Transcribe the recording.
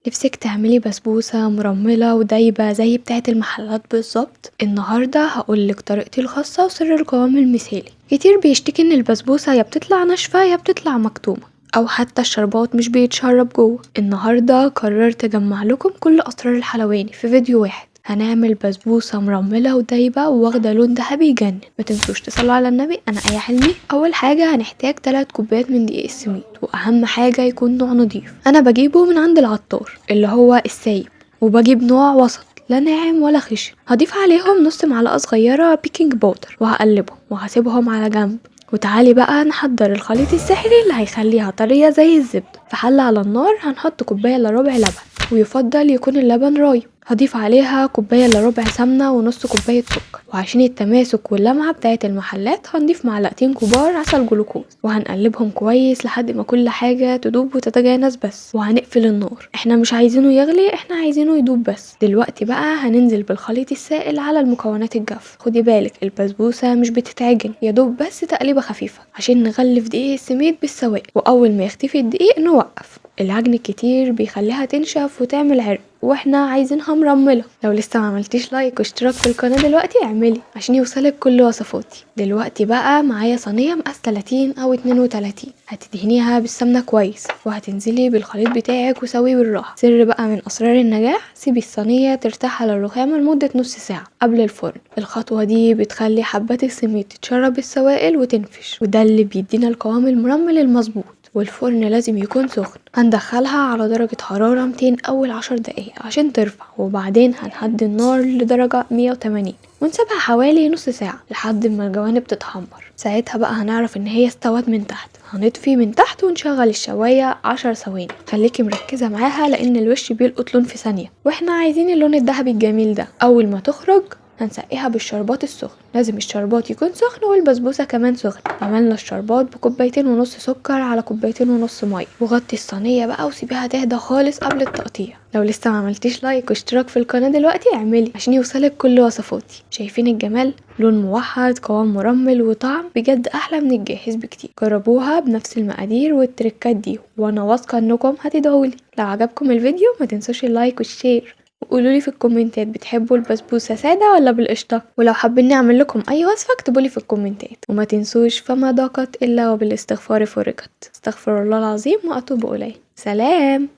نفسك تعملي بسبوسة مرملة ودايبة زي بتاعة المحلات بالظبط؟ النهاردة هقولك طريقتي الخاصة وسر القوام المثالي. كتير بيشتكي ان البسبوسة يا بتطلع ناشفة يا بتطلع مكتومة، او حتى الشربات مش بيتشرب جوه. النهاردة قررت اجمع لكم كل اسرار الحلواني في فيديو واحد. هنعمل بسبوسة مرملة ودايبة وواخدة لون ذهبي يجنن. ما تنسوش تصلوا على النبي. انا آية حلمي. اول حاجة هنحتاج 3 كوبايات من دقيق السميد، واهم حاجة يكون نوع نضيف. انا بجيبه من عند العطار اللي هو السايب، وبجيب نوع وسط لا ناعم ولا خشن. هضيف عليهم نص معلقة صغيرة baking powder وهقلبهم وهسيبهم على جنب. وتعالي بقى نحضر الخليط السحري اللي هيخليها طرية زي الزبدة. في حلة على النار هنحط كوباية الا ربع لبن، ويفضل يكون اللبن رايب. هضيف عليها كوباية الا ربع سمنة ونص كوباية سكر، وعشان التماسك واللمعة بتاعت المحلات هنضيف معلقتين كبار عسل جلوكوز، وهنقلبهم كويس لحد ما كل حاجة تدوب وتتجانس بس. وهنقفل النار، احنا مش عايزينه يغلي، احنا عايزينه يدوب بس. دلوقتي بقى هننزل بالخليط السائل على المكونات الجافة. خدي بالك البسبوسة مش بتتعجن، يا دوب بس تقليبة خفيفة عشان نغلف دقيق السميد بالسوائل، واول ما يختفي الدقيق نوقف. العجن الكتير بيخليها تنشف وتعمل عرق، واحنا عايزينها مرملة. لو لسه ما عملتيش like واشتراك في القناة دلوقتي اعملي عشان يوصلك كل وصفاتي. دلوقتي بقى معايا صينية مقاس 30 او 32، هتدهنيها بالسمنة كويس وهتنزلي بالخليط بتاعك وسويه بالراحة. سر بقى من اسرار النجاح، سيبي الصينية ترتاح على الرخامة لمدة نص ساعة قبل الفرن. الخطوة دي بتخلي حبات السميد تتشرب السوائل وتنفش، وده اللي بيدينا القوام المرمل المظبوط. والفرن لازم يكون سخن. هندخلها على درجة حرارة 200 أول 10 دقايق عشان ترفع، وبعدين هنهدي النار لدرجة 180 ونسيبها حوالي نص ساعة لحد ما الجوانب تتحمر. ساعتها بقى هنعرف ان هي استوت من تحت. هنطفي من تحت ونشغل الشواية 10 ثواني. خليكي مركزة معاها لان الوش بيلقط لون في ثانية، واحنا عايزين اللون الذهبي الجميل ده. اول ما تخرج هنسقيها بالشربات السخن، لازم الشربات يكون سخن والبسبوسة كمان سخن. عملنا الشربات بكوبايتين ونص سكر على كوبايتين ونص مية، وغطي الصينية بقى وسيبيها تهدى خالص قبل التقطيع. لو لسه ما عملتيش like واشتراك في القناة دلوقتي اعملي عشان يوصلك كل وصفاتي. شايفين الجمال؟ لون موحد، قوام مرمل، وطعم بجد احلى من الجاهز بكتير. جربوها بنفس المقادير والتريكات دي وانا واثقة انكم هتدعولي. لو عجبكم الفيديو ما تنسوش ال like وال share، وقولولي في الكومنتات بتحبوا البسبوسة سادة ولا بالقشطة، ولو حابين نعمل لكم اي وصفة اكتبولي في الكومنتات. وما تنسوش فما ضاقت الا وبالاستغفار فرجت. استغفر الله العظيم واتوب اليه. سلام.